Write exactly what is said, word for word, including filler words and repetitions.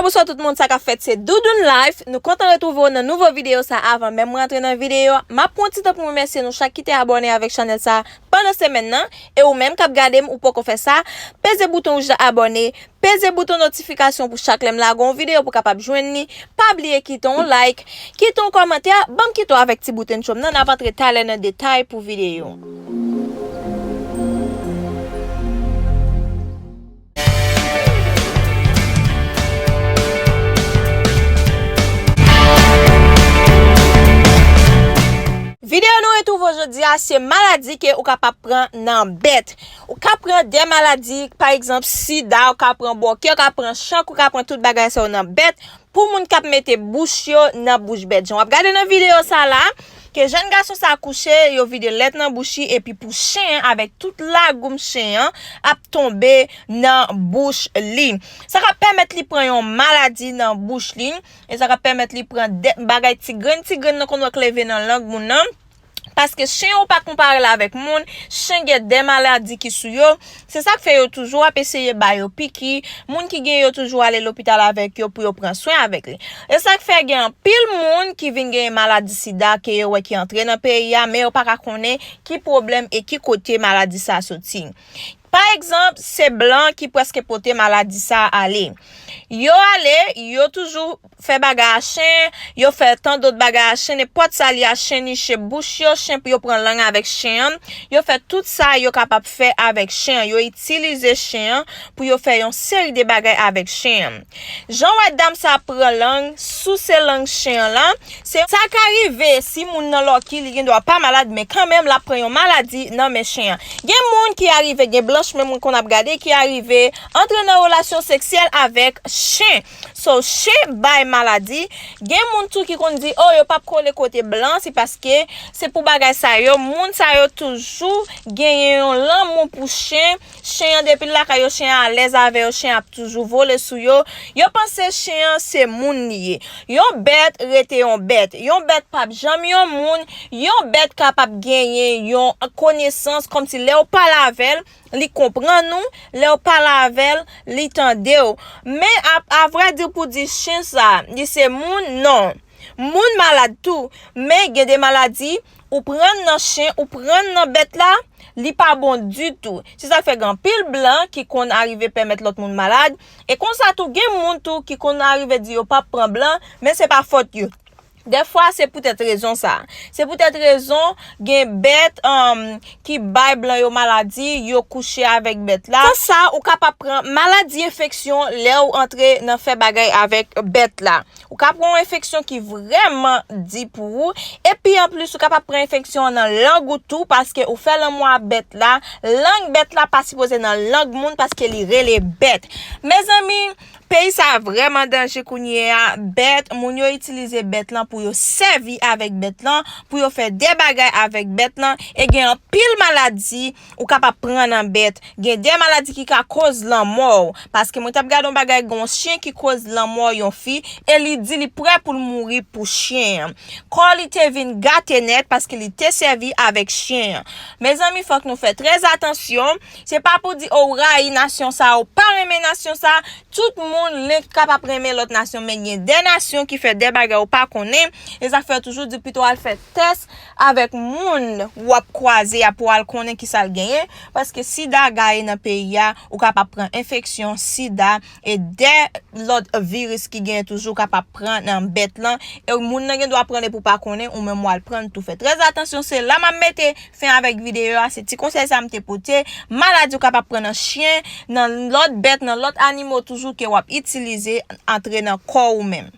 Bonswa tout moun, sa k ap fèt? Se Doudoune Life. Nou kontan retwouve w nan nouvo videyo sa. Avan menm mwen antre nan videyo, m ap pran yon ti tan pou m remèsye nou chak ki te abòne avèk chanèl sa pandan semèn nan. E ou menm k ap gade m, ou poko fè sa, peze bouton wouj la abòne, peze bouton notifikasyon pou chak lè m lage yon videyo pou w kapab jwenn li. Pa bliye kite yon like, kite yon kòmantè, ban m kite w avèk ti bout entwo m nan, n ap antre talè nan detay pou videyo. Videyo nou retwouve w jodi a, se maladi ke ou kapab pran nan bèt. Ou ka pran de maladi, pa egzanp, sida, ou ka pran bòkè, ou ka pran chank, ou ka pran tout bagay sa yo nan bèt. Pou moun k ap mete bouch yo nan bouch bèt. Jan w ap gade nan videyo sa la, ke jèn gason sa kouche, yo vide lèt nan bouch li, epi pou chen an, avèk tout lagoum chen an, ap tonbe nan bouch li. Sa ka pèmèt li pran yon maladi nan bouch li, e sa ka pèmèt li pran de, bagay ti grenn, ti grenn nan konn wè k leve nan lang moun nan. Paske chen ou pa konpare l avèk moun, chen gen de maladi ki sou yo. Se sa k fè yo toujou ap eseye ba yo piki, moun ki gen yo toujou ale lopital avèk yo pou yo pran swen avèk li. E sa k fè gen anpil moun ki vin genyen maladi sida ke yo wè ki antre nan peyi a, men yo pa ka konnen ki pwoblèm e ki kote maladi sa soti. Pa egzanp, se blan ki prèske pote maladi sa ale. Yo ale, yo toujou fè bagay a chen, yo fè tan dòt bagay a chen, nenpòt sa li a chen niche bouch yo, chen pou yo pran lang avèk chen an, yo fè tout sa yo kapab fè avèk chen an, yo itilize chen an pou yo fè yon seri de bagay avèk chen an. Jan w wè dam sa pran lang, souse lang chen an lan, se sa ka rive si moun nan lòki li gendwa pa malad, men kanmenm l ap pran yon maladi nan men chen an. Gen moun ki arive, gen blanch menm mwen konn ap gade ki arive antre nan relasyon seksyèl avèk chen. So, chen bay maladi. Gen moun tou ki konn di, "Oh, yo p ap kole kote blan," se paske se pou bagay sa yo. Moun sa yo toujou genyen yon lanmou pou chen. Chen an, depi l lakay yo, chen an alèz avè yo, chen an ap toujou vole sou yo. Yo panse chen an se moun li ye. Yon bèt rete yon bèt. Yon bèt p ap janm yon moun. Yon bèt kapab genyen yon konesans kòmsi lè w pale avè l, li konprann ou, lè w pale avè l, li tande w. Men, a, a vrè di pou di chen sa, li se moun, non. Moun malad tou, men gen de maladi, ou pran nan chen, ou pran nan bèt la, li pa bon ditou. Se sa k fè gen anpil blan ki konn arive pèmèt lòt moun malad. E konsa tou, gen moun tou ki konn arive di yo p ap pran blan, men se pa fòt yo. Dèfwa, se poutèt rezon sa. Se poutèt rezon gen bèt, um, ki bay blan yo maladi, yo kouche avèk bèt la. Konsa, ou kapab pran maladi enfeksyon lè w antre nan fè bagay avèk bèt la. Ou ka pran yon enfeksyon ki vrèman di pou ou. Epi anplis, ou kapab pran enfeksyon an nan lang ou tou, paske ou fè lanmou a bèt la. Lang bèt la pa sipoze nan lang moun, paske li rele bèt. Mezanmi, peyi sa a vrèman danje kounye a. Bèt, moun yo itilize bèt lan pou yo sèvi avèk bèt lan, pou yo fè de bagay avèk bèt lan. E gen anpil maladi ou kapab pran nan bèt. Gen de maladi ki ka koz lanmò w. Paske mwen t ap gade yon bagay, gen yon chen ki koz lanmò yon fi, e li di li prè pou l mouri pou chen an. Kò li te vin gate nèt paske li te sèvi avèk chen an. Mezanmi, fòk nou fè trè atansyon. Se pa pou di, o, w rayi nasyon sa, ou pa renmen nasyon sa. Tout moun li kapab renmen lòt nasyon, men gen de nasyon ki fè de bagay ou pa konnen. E sa fè toujou di pito al fè tès avèk moun w ap kwaze a pou al konnen kisa l genyen. Paske sida gaye nan peyi a, ou kapab pran enfeksyon sida e de lòt viris ki genyen toujou ou kapab pran nan bèt lan. E moun nan gen dwa pran l epi w pa konnen, ou menm w al pran l tou. Fè trè atansyon, se la m ap mete fen avèk videyo a, se ti konsèy sa m te pote. Maladi ou kapab pran nan chen, nan lòt bèt, nan lòt animo toujou ke w ap itilize antre nan kò ou menm.